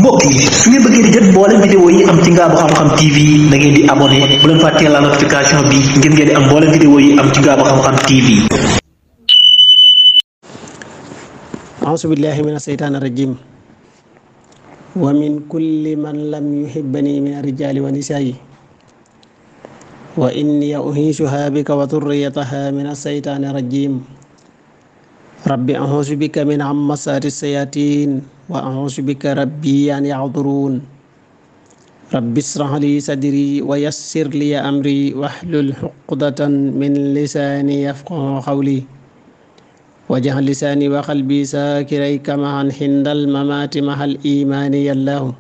mbokk yi su ngeen bëggee di jot mboolem vidéo yi am ci Ngabou Xam-Xam TV da ngeen di abonné bu leen fàttee la notification bi ngir ngeen di am mboolem vidéo yi am ci Ngabou Xam-Xam TV. auzu billahi mina seytaani rajim wa min kulli man lam yuhibbani min arrijali wa nisaa'i wa inni uhiisuha bika wa dhurriyataha min as-seytaani rajim rabbi auzu bika min hammasaati sayatin wa auzu bika rabbi an yahduruun rabbi israh li sadri wa yassir li amri wahlul uqdatan min lisaani yafqahu qawli waj'al lisaani wa qalbi saakirayka ma'an hindal mamaati mahal iimaani yallaahu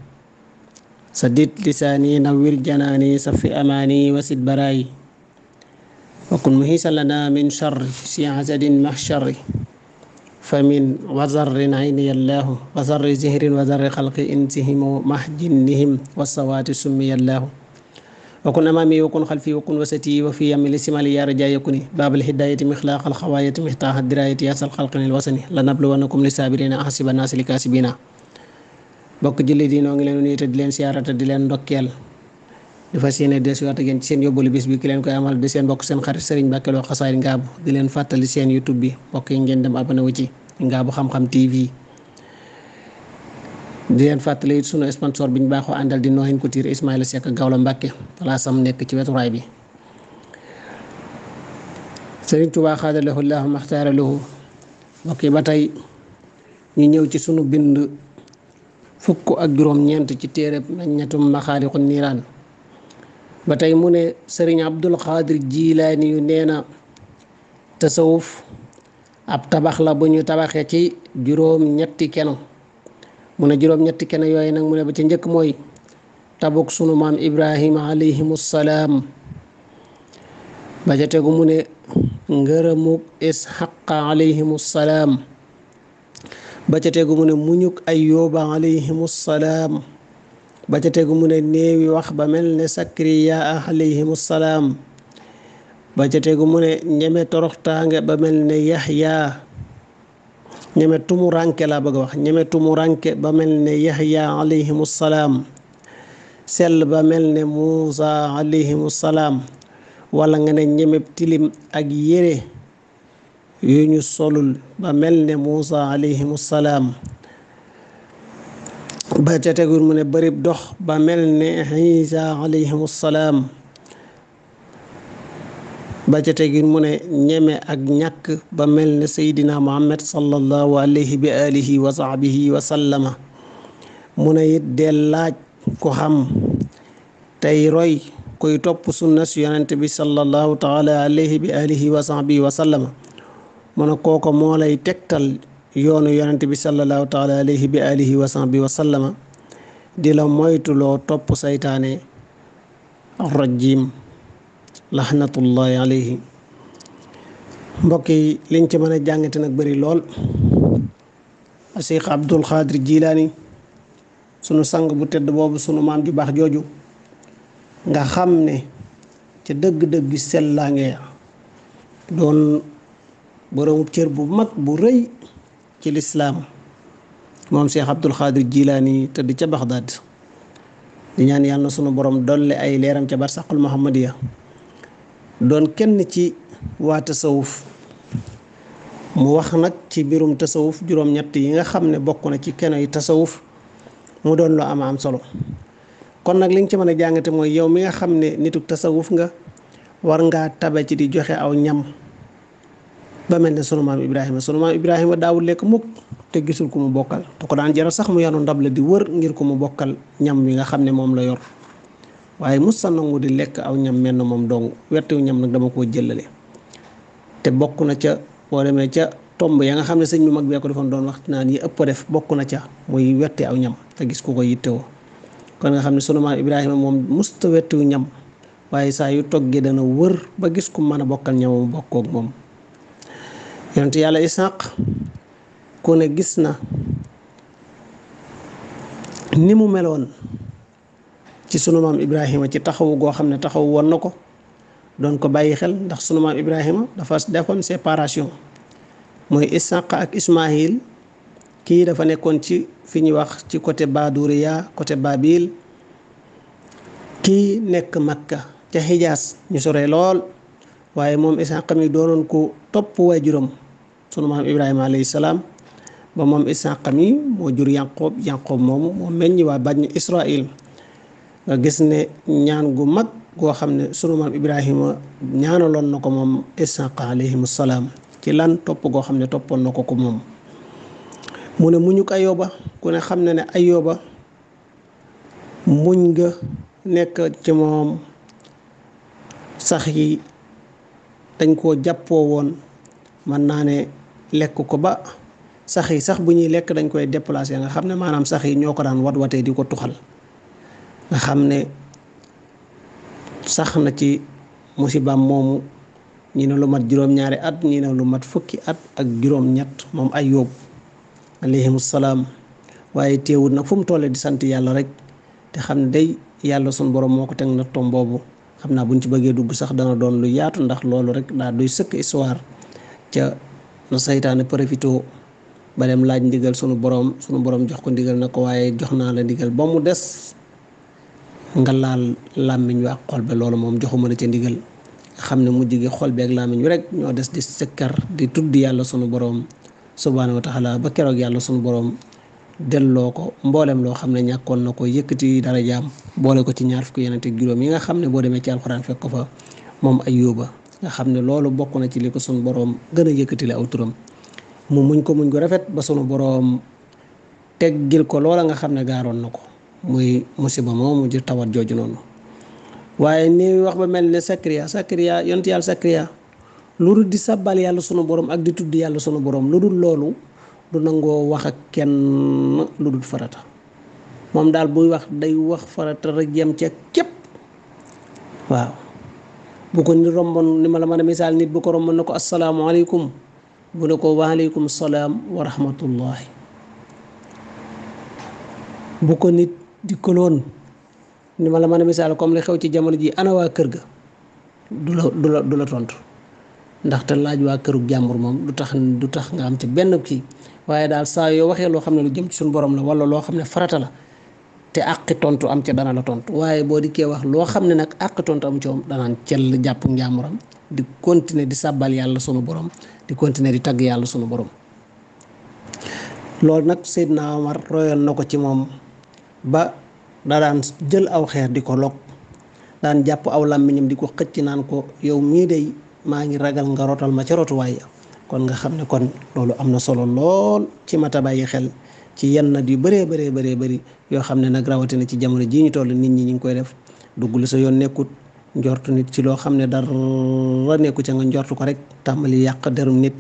saddid lisaani nawwir janaani safi amaani wasid baraayi wa kun muhiisan lanaa min sharri si hasadin mahshari famin wa zarrin ayni yallaahu wa zarri zihrin wa zarri xalqi insihim mahjinnihim wa sawaati summi yallaahu wa kun amaami wa kun xalfi wa kun wasati wa fi yammi li simali yaa rajaa yakuni baabal hidaayati mixlaaqal xawaayati mixtaaxa diraayati yaasal xalqinil wasani la nabluwannakum li saabirina ahasiba naasi li kaasibina bokk jullit yi noo ngi leen nuyu te di leen siyaarata di leen ndokkeel di fas yéene desuwaat ak yéen ci seen yóbbalu bis bi ki leen koy amal di seen bokk seen xarit Serigne Bakel Lo Xasaayid Ngabou di leen fàttali seen YouTube bi bokk yi ngeen dem abonné wu ci Ngabou Xam-Xam TV di leen fàttali it sunu sponsor bi ñu baaxoo àndal di Noohin Couture Ismaïla Seck Gawla Mbàkke palaasam nekk ci wetu raay bi Sëriñ Tuubaa xaadalahu llaahu maxtaara lahu mbokk yi ba tey ñu ñëw ci sunu bind fukk ak juróom-ñeent ci téereb Meññatum Maxaaliqu Niiraan ba tey mu ne Sëriñ Abdul Xaadir Jilaani yu nee na tasawuf ab tabax la bu ñu tabaxee ci juróom-ñetti keno mu ne juróom-ñetti keno yooyu nag mu ne ba ca njëkk mooy tabuk sunu maam Ibrahima alayhimu salaam ba ca tegu mu ne ngërëmuk Isxaqa alayhimu salaam ba ca tegu mu ne muñuk Ayyuba alayhimu salaam ba ca tegu mu ne néewi wax ba mel ne Sakariya alayhimu salaam ba ca tegu mu ne ñeme toroxtaange ba mel ne Yaxya ñeme tumuranke laa bëgg a wax ñeme tumuranke ba mel ne Yaxya alayhimu salaam sell ba mel ne Muusa alayhimu salaam wala nga ne ñeme tilim ak yére yu ñu solul ba mel ne Muusa alayhimu salaam ba ca tegul mu ne bërib dox ba mel ne Iisa alayhimu salaam ba ca tegul mu ne ñeme ak ñàkk ba mel ne Seydina Muhammad sallallahu alayhi bi alihi wa sahbihi wa sallama mu ne it del laaj ku xam tey roy kuy topp sunna su yonent bi sallallahu taala alayhi bi alihi wa sahbihi wa sallama mu ne kooko moo lay tegtal yoonu yonent bi sallallahu taala alayhi bi alihi wa sahbihi wa sallama di la moytuloo topp saytaane rajim laxnatullahi alayhi mbokk yi liñ ci mën a jàngate nag bëri lool Cheikh Abdul Xaadir Jilaani sunu sang bu tedd boobu sunu maam ju baax jooju nga xam ne ca dëgg-dëgg sellaange doon boroomu cër bu mag bu rëy ci lislaam moom Cheikh Abdul Xaadir Jilaani tëdd ca Baxdaad di ñaan yàlla na sunu borom dolli ay leeram ca barsaqul muhammadiya doon kenn ci waa tasawuf mu wax nag ci mbirum tasawuf juróom-ñett yi nga xam ne bokk na ci keno yi tasawuf mu doon lu am solo kon nag li nga ci mën a jàngate mooy yow mi nga xam ne nituk tasawuf nga war ngaa tabe ci di joxe aw ñam ba mel ne sunu maam Ibrahima daawul lekk mukk te gisul ku mu bokkal te ko daan jaral sax mu yanu ndab la di wër ngir ku mu bokkal ñam wi nga xam ne moom la yor waaye musa nangu di lekk aw ñam mel na moom dong wertewu ñam nag dama koo jëlale te bokk na ca boo demee ca tomb ya nga xam ne sëñ bi mag bee ko defoon doon wax naan yi ëpp def bokk na ca muy wette aw ñam te gis ku ko yittewoo kon nga xam ne sunu maam Ibrahima moom musta wettewu ñam waaye saa yu toggee dana wër ba gis ku mën a bokkal ñamam bokkoog moom yonent yàlla Isaaq ku ne gis na ni mu meloon ci sunu maam Ibrahima ci taxawu goo xam ne taxawu woon na ko doon ko bàyyi xel ndax sunu maam Ibrahima dafa defoon séparation mooy Isaaq ak Ismaahil kii dafa nekkoon ci fi ñuy wax ci côté Baduriya côté Babil, kii nekk Makka ca Hijaas ñu sore lool. waaye moom Isxaaq mi doonoon ko topp waajuram sunu maam Ibrahima alayhi salaam ba moom Isxaaq mi moo jur Yanqoob moomu moo meññ waa bàññ Israil. nga gis ne ñaan gu mag goo xam ne sunu maam Ibrahima ñaanaloon na ko moom Isxaaq alayhimu salaam ci lan topp goo xam ne toppoon na ko ko moom. mu ne muñuk Ayoba ku ne xam ne ne Ayoba muñ nga nekk ci moom sax yi dañ koo jàppoo woon mën naa ne lekk ko ba sax yi sax bu ñuy lekk dañ koy déplacer nga xam ne maanaam sax yi ñoo ko daan watee di ko tuxal nga xam ne sax na ci musibaam moomu ñi ne lu mat juróom-ñaari at ñi ne lu mat fukki at ak juróom-ñett moom Ayub alayhimu salaam. waaye teewul nag fu mu tollee di sant yàlla rek te xam ne day yàlla sunu borom moo ko teg na tom boobu. xam naa buñ ci bëggee dugg sax dana doon lu yaatu ndax loolu rek daa doy sëkk histoire ca na saytaane profité ba dem laaj ndigal sunu borom jox ko ndigal na ko waaye jox naa la ndigal ba mu des nga laal làmmiñ wi ak xol bi loolu moom joxuma la ca ndigal nga xam ne mujj gi xol bi ak làmmiñ wi rek ñoo des di sëkkar di tudd yàlla sunu borom subhaanahu wa taala ba keroog yàlla sunu borom delloo ko mboolem loo xam ne ñàkkoon na ko yëkkati dara jaam boole ko ci ñaar fukki yeneen ak juróom yi nga xam ne boo demee ci alxuraan fekk ko fa moom Ayuba nga xam ne loolu bokk na ci li ko sunu boroom gën a yëkkati la aw turam mu muñ ko rafet ba sunu boroom teggil ko loola nga xam ne gaaroon na ko muy musiba moomu ji tawat jooju noonu. waaye ni wax ba mel ne Sakariya yonent yàlla Sakariya lu dul di sabbal yàlla sunu boroom ak di tudd yàlla sunu boroom lu dul loolu du nangoo wax ak kenn lu dul farata moom daal buy wax day wax farata rek yem ca képp. waaw bu ko nit romboon ni ma la mën a misaal nit bu ko romboon na ko asalaamaaleykum bu ne ko waaleykum salaam wa rahmatullahi. bu ko nit di koloon ni ma la mën a misaal comme li xew ci jamono ji ana waa kër ga du la tontu ndaxte laaj waa këru jàmbur moom du tax nga am ci benn kii. waaye daal saa yoo waxee loo xam ne lu jëm ci suñu borom la wala loo xam ne farata la te àqi tontu am ca dana la tontu waaye boo dikkee wax loo xam ne nag àqi tontu am ci moom danaan cell jàpp njàmburam di continuer di sàbbal yàlla sunu borom di continuer di tagg yàlla sunu borom. loolu nag Seydina Omar royoon na ko ci moom ba da daan jël aw xeer di ko log daan jàpp aw làmmiñam di ko xëcc naan ko yow mii day maa ngi ragal nga rotal ma ca rotuwaay kon nga xam ne kon loolu am na solo lool ci mata bàyyi xel ci yenn yu bëree bëri yoo xam ne nag rawatina ci jamono jii ñu toll nit ñi ñu ngi koy def dugg li sa yoon nekkut njortu nit ci loo xam ne dara nekku ca nga njortu ko rek tàmbali yàq derum nit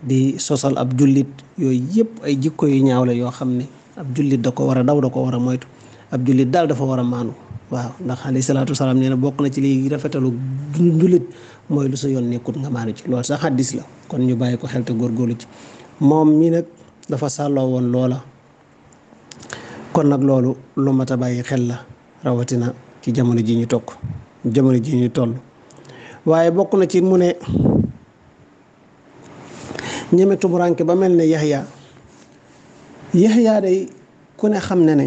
di sosal ab jullit yooyu yëpp ay jikko yu ñaaw la yoo xam ne ab jullit da ko war a daw da ko war a moytu ab jullit daal dafa war a maanu. waaw ndax alayhi salaatu wasalaam nee na bokk na ci li rafetalu jullit mooy lu sa yoon nekkut nga maanu ci loolu sax hadiis la kon ñu bàyyi ko xel te góorgóorlu ci moom mii nag dafa sàlloo woon loola kon nag loolu lu mat a bàyyi xel la rawatina ci jamono ji ñu toll waaye bokk na ci mu ne ñeme tumuranke ba mel ne Yaxya day ku ne xam ne ne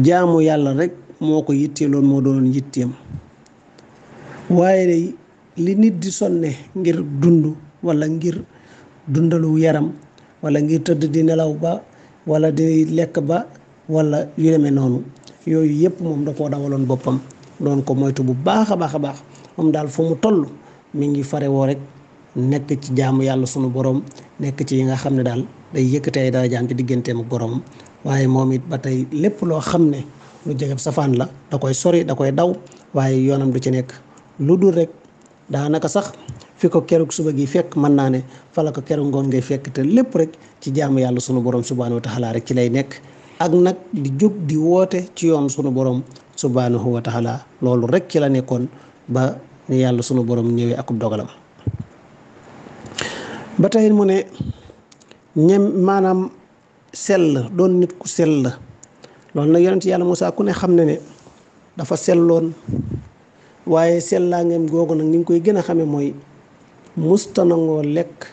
jaamu yàlla rek moo ko yitteeloon moo doonoon yitteem waaye day li nit di sonne ngir dund wala ngir dundalu yaram wala ngir tëdd di nelaw ba wala di lekk ba wala yu demee noonu yooyu yëpp moom da koo dawaloon boppam doon ko moytu bu baax a baax moom daal fu mu toll mi ngi farewoo rek nekk ci jaamu yàlla sunu borom nekk ci yi nga xam ne daal day yëkkatee darajaam ci digganteem ak boromam waaye moom it ba tey lépp loo xam ne lu jege safaan la da koy sori da koy daw waaye yoonam du ci nekk lu dul rek daanaka sax fi ko keroog suba gi fekk mën naa ne fa la ko keroog ngoon ngay fekk te lépp rek ci jaamu yàlla sunu borom subhaanahu wa taala rek ci lay nekk ak nag di jóg di woote ci yoon sunu borom subhaanahu wa taala loolu rek ci la nekkoon ba ni yàlla sunu borom ñëwee akub dogalam. ba tey mu ne maanaam sell doon nit ku sell loolu nag yonent yàlla Musaa ku ne xam ne dafa selloon waaye sellaangeem googu nag ni nga koy gën a xamee mooy musta nangoo lekk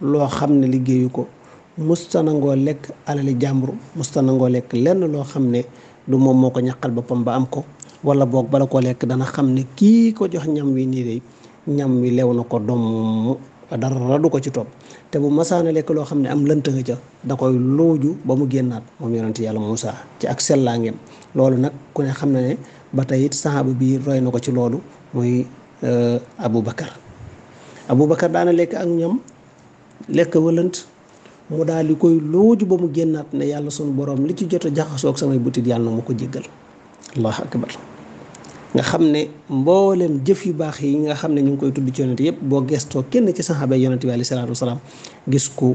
loo xam ne liggéeyu ko musta nangoo lekk alali jàmbur, musta nangoo lekk lenn loo xam ne du moom moo ko ñaqal boppam ba am ko, wala boog bala ko lekk dana xam ne kii ko jox ñam wi nii de ñam wi lew na ko doom dara du ko ci topp. te bu masaana lekk loo xam ne am lënt nga ca da koy looju ba mu génnaat moom yonent yàlla Muusa ci ak sellaangeem. loolu nag ku ne xam na ne ba tey it sahaaba bi roy na ko ci loolu muy Aboubacar daana lekk ak ñam lekk wëlënt mu daal di koy looju ba mu génnaat ne yàlla sunu borom li ci jot a jaxasoo ak samay butit yàlla na ma ko jéggal. allahu akbar. nga xam ne mboolem jëf yu baax yi nga xam ne ñu ngi koy tudd ci yonent yëpp boo gestoo kenn ci saxaaba yonent bi alayhi salaatu wasalaam gis ku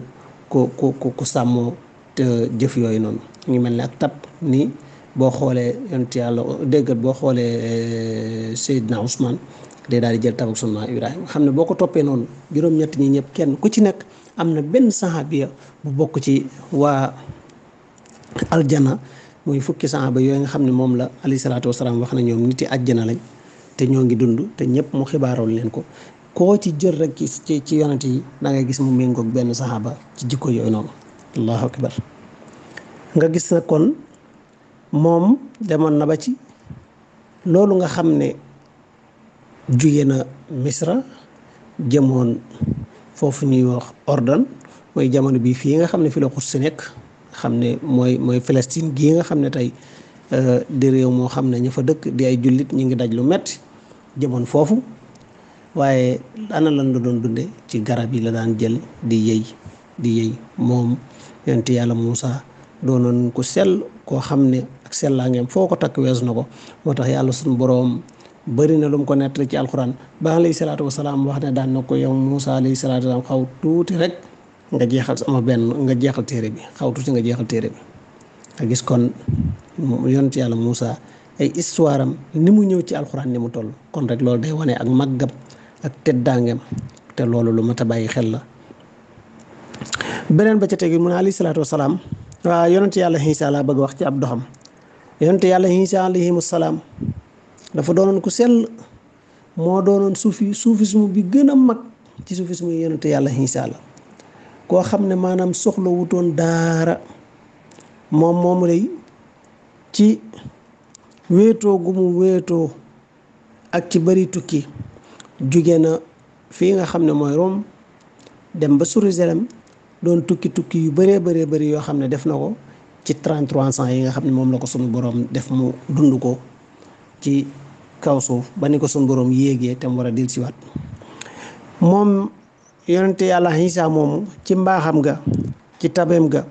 sàmmoo te jëf yooyu noonu ñu mel ne ak tab ni boo xoolee yonent yàlla déggat boo xoolee Seydina Ousmane day daal di jël tabak sunna Ibrahima xam ne boo ko toppee noonu juróom-ñett ñi ñëpp kenn ku ci nekk am na benn saxaabiya bu bokk ci waa aljana muy fukki saxaaba yooyu nga xam ne moom la alayhi salaatu wasalaam wax na ñoom niti àjjana lañ te ñoo ngi dund te ñëpp mu xibaaroon leen ko koo ci jël rek ci yonent yi da ngay gis mu méngoog benn saxaaba ci jikko yooyu noonu. allahu akbar. nga gis na kon moom demoon na ba ci loolu nga xam ne jóge na Misra jëmoon foofu ñuy wax Ordon mooy jamono bii fii nga xam ne fi la Quds nekk xam ne mooy Palestine gii nga xam ne tey di réew moo xam ne ña fa dëkk di ay jullit ñu ngi daj lu metti jëmoon foofu waaye ana lan la doon dunde ci garab yi la daan jël di yëy moom yonent yàlla Muusa doonoon ku sell koo xam ne ak sellaangeem foo ko takk weesu na ko. moo tax yàlla suñu boroom bëri na lu mu ko nettali ci alxuraan ba alayhi salaatu wasalaam wax ne daan na ko yow Muusa alayhi salaatu wasalaam xaw tuuti rek nga jeexal téere bi xaw tuuti nga jeexal téere bi. nga gis kon yonent yàlla Muusa ay histoire am ni mu ñëw ci alxuraan ni mu toll kon rek loolu day wane ak màggam ak teddaangeem te loolu lu mat a bàyyi xel la. beneen ba ca tegi mu ne alayhi salaatu wasalaam waaw yonent yàlla Iisaa laa bëgg wax ci ab doxam. yonent yàlla Iisaa alayhimu salaam dafa doonoon ku sell moo doonoon soufisme bi gën a mag ci soufisme yi yonent yàlla Iisaa la koo xam ne maanaam soxla wutoon daara moom moomu lay ci wéetoo gu mu wéetoo ak ci bari tukki jóge na fii nga xam ne mooy Rome dem ba Jérusalem doon tukki yu bëree bëri yoo xam ne def na ko ci 33 ans yi nga xam ne moom la ko sunu borom def mu dund ko ci kaw suuf ba ni ko sunu borom yéegee te mu war a dellusiwaat. moom yonente yàlla Iisaa moomu ci mbaaxam ga ci tabeem ga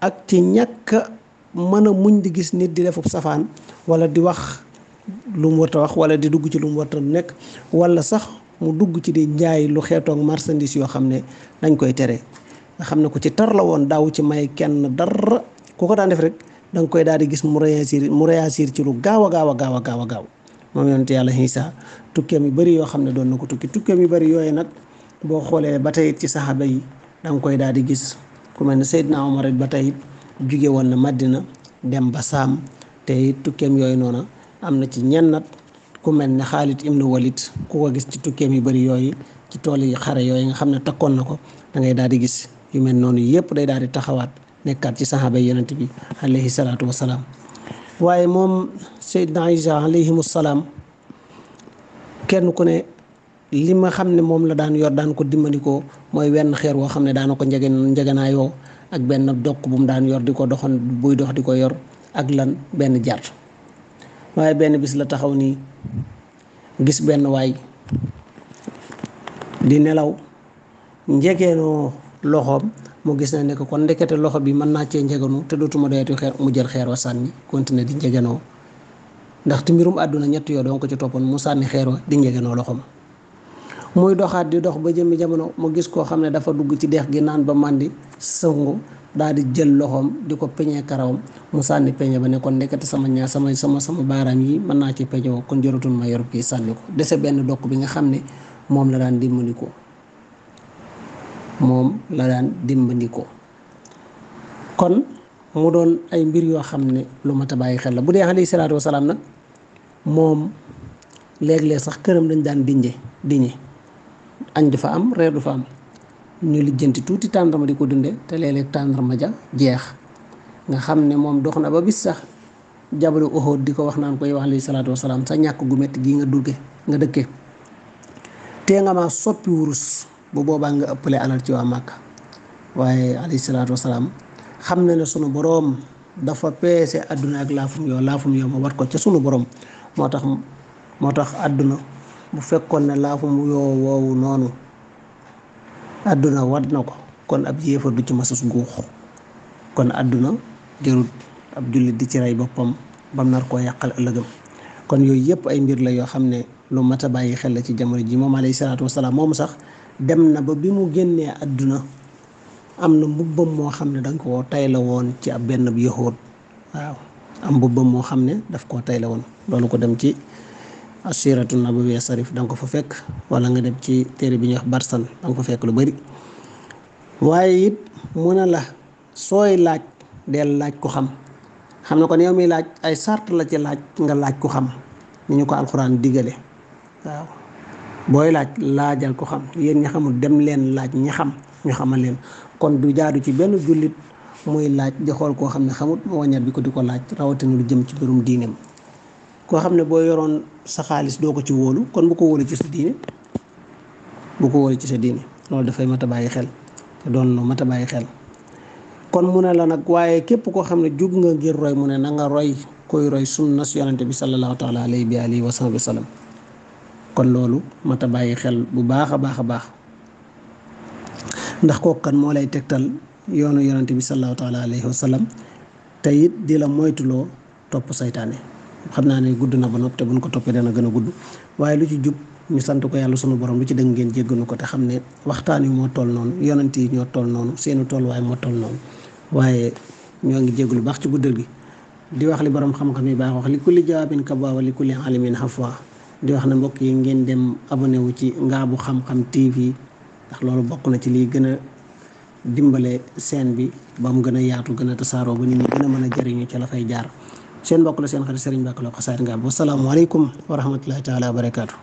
ak ci ñàkk mën a muñ di gis nit di defub safaan wala di wax lu mu warta wax wala di dugg ci lu mu warta nekk wala sax mu dugg ci di njaay lu xeetoog marchandise yoo xam ne dañ koy tere nga xam ne ko ci tar la woon daaw ci may kenn dara ku ko daan def rek da nga koy daal di gis mu réagir ci lu gaaw a moom yonent yàlla Iisaa tukkeem yu bëri yoo xam ne doon na ko tukkeem yu bëri yooyu nag boo xoolee ba tey ci saxaaba yi da nga koy daal di gis ku mel ne Seydina Omar ba tey jóge woon na Madina dem ba Saam te tukkeem yooyu noona am na ci ñennat ku mel ne Xaalid ibnu Walid ku ko gis ci tukkeem yu bëri yooyu ci tool yi xare yooyu nga xam ne takkoon na ko da ngay daal di gis yu mel noonu yëpp day daal di taxawaat nekkaat ci saxaaba yi yonent bi alayhi salaatu wasalaam. waaye moom Seydina Iisaa alayhimu salaam kenn ku ne li ma xam ne moom la daan yor daan ko dimbandikoo mooy wenn xeer woo xam ne daana ko njeganaayoo ak benn dokk bu mu daan yor di ko doxoon buy dox di ko yor ak lan benn jar. waaye benn bis la taxaw nii gis benn waay di nelaw njegeenoo loxoom mu gis na ne ko kon ndekete loxo bi mën naa cee njeganu te dootuma doyati xeer mu jël xeer wa sànni continuer di njegenoo ndaxte mbirum àdduna ñett yoo doon ko ci toppoon mu sànni xeer wa di njegenoo loxoom. muy doxaat di dox ba jëmmi jamono mu gis koo xam ne dafa dugg ci dex gi naan ba màndi sangu daal di jël loxoom di ko peñee karawam mu sànni peñe ba ne kon ndekete sama baaraam yi mën naa ci peñe woo kon jëratul ma yor kii sànni ko dese benn dokk bi nga xam ne moom la daan dimbandikoo kon mu doon ay mbir yoo xam ne lu mat a bàyyi xel la. bu dee alayhi salaatu wasalaam nag moom léeg-léeg sax këram dañ daan diñe añ du fa am reer du fa am ñu lijjanti tuuti tàndarma di ko dunde te léeg-léeg tàndarma ja jeex nga xam ne moom dox na ba bis sax jabalu Uhud di ko wax naan ko yow alayhi salaatu wasalaam sa ñàkk gu métti gii nga dëkke tee nga maa soppi wurus bu boobaa nga ëppale alal ci waa Màkka waaye alayhi salaatu wasalaam xam na ne sunu boroom dafa peese àdduna ak laafum yoo ma war ko ca sunu boroom moo tax àdduna bu fekkoon ne laafum yoo woowu noonu àdduna wat na ko kon ab yéefar du ci masas guux kon àdduna jarut ab jullit di ci rey boppam bam nar koo yàqal ëllëgam kon yooyu yëpp ay mbir la yoo xam ne lu mat a bàyyi xel la ci jamono ji moom alayhi salaatu wasalaam moom sax dem na ba bi mu génnee àdduna am na mbubbam moo xam ne dañ koo tay la woon ci ab benn bi yahuud waaw am mbubbam moo xam ne daf koo tay la woon loolu ko dem ci asiratu nabawiyya sarif da nga ko fa fekk wala nga dem ci téere bi ñuy wax barsan da nga ko fekk lu bari waaye it mu ne la sooy laaj del laaj ko xam na kon yow mi laaj ay sart la ci laaj nga laaj ko xam ni ñu ko alxuraan digale waaw booy laajal ko xam yéen ñi xamul dem leen laaj ñi xam ñu xamal leen kon du jaadu ci benn jullit muy laaj di xool koo xam ne xamut mu waññat bi ko di ko laaj rawatina lu jëm ci mbirum diineem koo xam ne boo yoroon sa xaalis doo ko ci wóolu kon bu ko wóolu ci sa diine loolu dafay mat a bàyyi xel te doon lu mat a bàyyi xel kon mu ne la nag waaye képp koo xam ne jug nga ngir roy mu ne na nga roy koy roy sunna su yonante bi sallallahu taala alayhi bi alihi wa sahbihi wa sallam kon loolu mat a bàyyi xel bu baax a baax ndax kooku kan moo lay tegtal yoonu yonante bi sallallahu taala alayhi wa sallam te it di la moytuloo topp saytaane xam naa ne gudd na ba noppi te buñ ko toppee dana gën a gudd waaye lu ci jub ñu sant ko yàlla sunu borom lu ci dëng ngeen jégganu ko te xam ne waxtaan yi moo toll noonu yonent yi ñoo toll noonu seeni toll waaye moo toll noonu waaye ñoo ngi jéggu lu baax ci guddal gi di wax li borom xam-xam yi baax wax li kulli jawaabin kabwa wa li kulli alimin hafwa di wax ne mbokk yi ngeen dem abonné wu ci Ngaabu Xam-Xam TV ndax loolu bokk na ci lii gën a dimbale scène bi ba mu gën a yaatu gën a tasaaroo ba nit ñi gën a mën a jëriñu ci la fay jaar seen mbokk la seen xarit Serigne Mbacke Lo Xasaayid Ngaabu wassalaamu aleykum wa rahmatullahi taala wa barakaatu